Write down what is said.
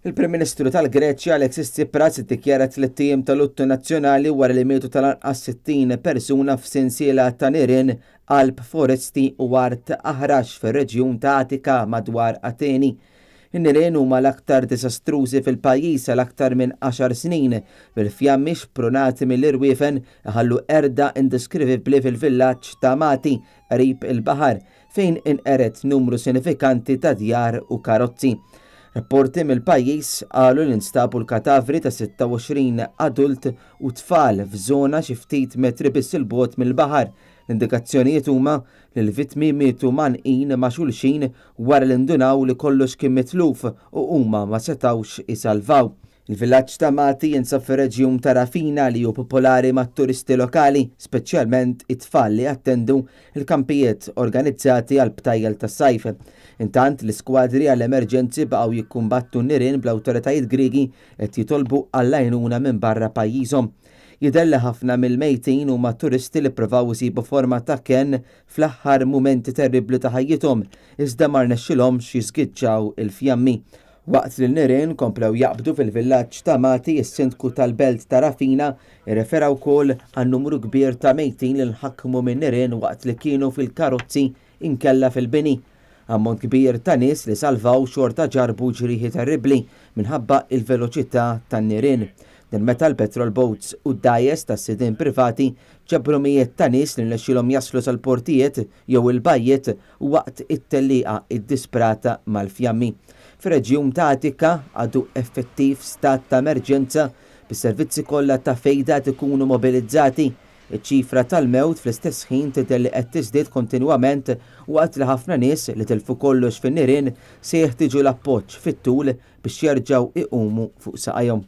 Il-Prim Ministru tal-Greċja Alexis Tsipras iddikjara tlett ijiem ta' luttu nazzjonali wara li mietu tal-anqas 60 persuna f'sensiela ta' nirien qalb foresti u art aħrax fir-reġjun ta' Attika madwar Ateni. In-nirien huma l-aktar diżastrużi fil-pajjiż għal aktar minn għaxar snin, bil-fjammi xprunati mill-irwiefen iħallu qerda indeskrivibbli fil-villaġġ ta' Mati qrib il-baħar, fejn inqered numru sinifikanti ta' djar u karozzi. Rapporti mill-pajjiż qalu li nstabu l-katavri ta' 26 adult u tfal f'żona xi ftit metri biss 'il bogħod mill-baħar. L-indikazzjonijiet huma li l-vittmi mietu mgħannqin ma' xulxin wara li ndunaw li kollox kien mitluf u huma ma setgħux isalvaw. Il-villaġġ ta' Mati jinsab fir-reġjun ta' Rafina li hu popolari mat-turisti lokali, speċjalment it-tfal li jattendu l-kampijiet organizzati għall-btajjel tas-sajf. Intant, l-iskwadri għall-emerġenzi baqgħu jikkumbattu n-nirien bl-awtoritajiet Griegi qed jitolbu għall-għajnuna minn barra pajjiżhom. Jidher li ħafna mill-mejtin huma turisti li ppruvaw isibu forma ta' kenn fl-aħħar mumenti terribbli ta' ħajjithom, iżda ma rnexxilhomx jiżgiċċaw il-fjammi. Waqt li n-nirien komplew jaqbdu fil-villaġġ ta' Mati, is-Sindku tal-belt ta' Rafina rrefera wkoll għan-numru kbir ta' mejtin li nħakmu min-nirien waqt li kienu fil-karozzi inkella fil-bini. Ammont kbir ta' nies li salvaw xorta ġarrbu ġrieħi terribbli minħabba l-veloċità tan-nirien. Dan meta l-petrol boats u d-dgħajjes tas-sidien privati ġabru mijiet ta' nies li rnexxielhom jaslu sal-portijiet jew il-bajjiet waqt it-tellieqa iddisprata mal-fjammi. Fir-reġjun ta' Attica għadu effettiv stat ta' emerġenza bis-servizzi kollha ta' fejda qed ikunu mobilizzati. Iċ-ċifra tal-mewt fl-istess ħin tidher li qed tiżdied kontinwament waqt li ħafna nies li tilfu kollox fin-nirien se jeħtieġu l-appoġġ fit-tul biex jerġgħu iqumu fuq saqajhom.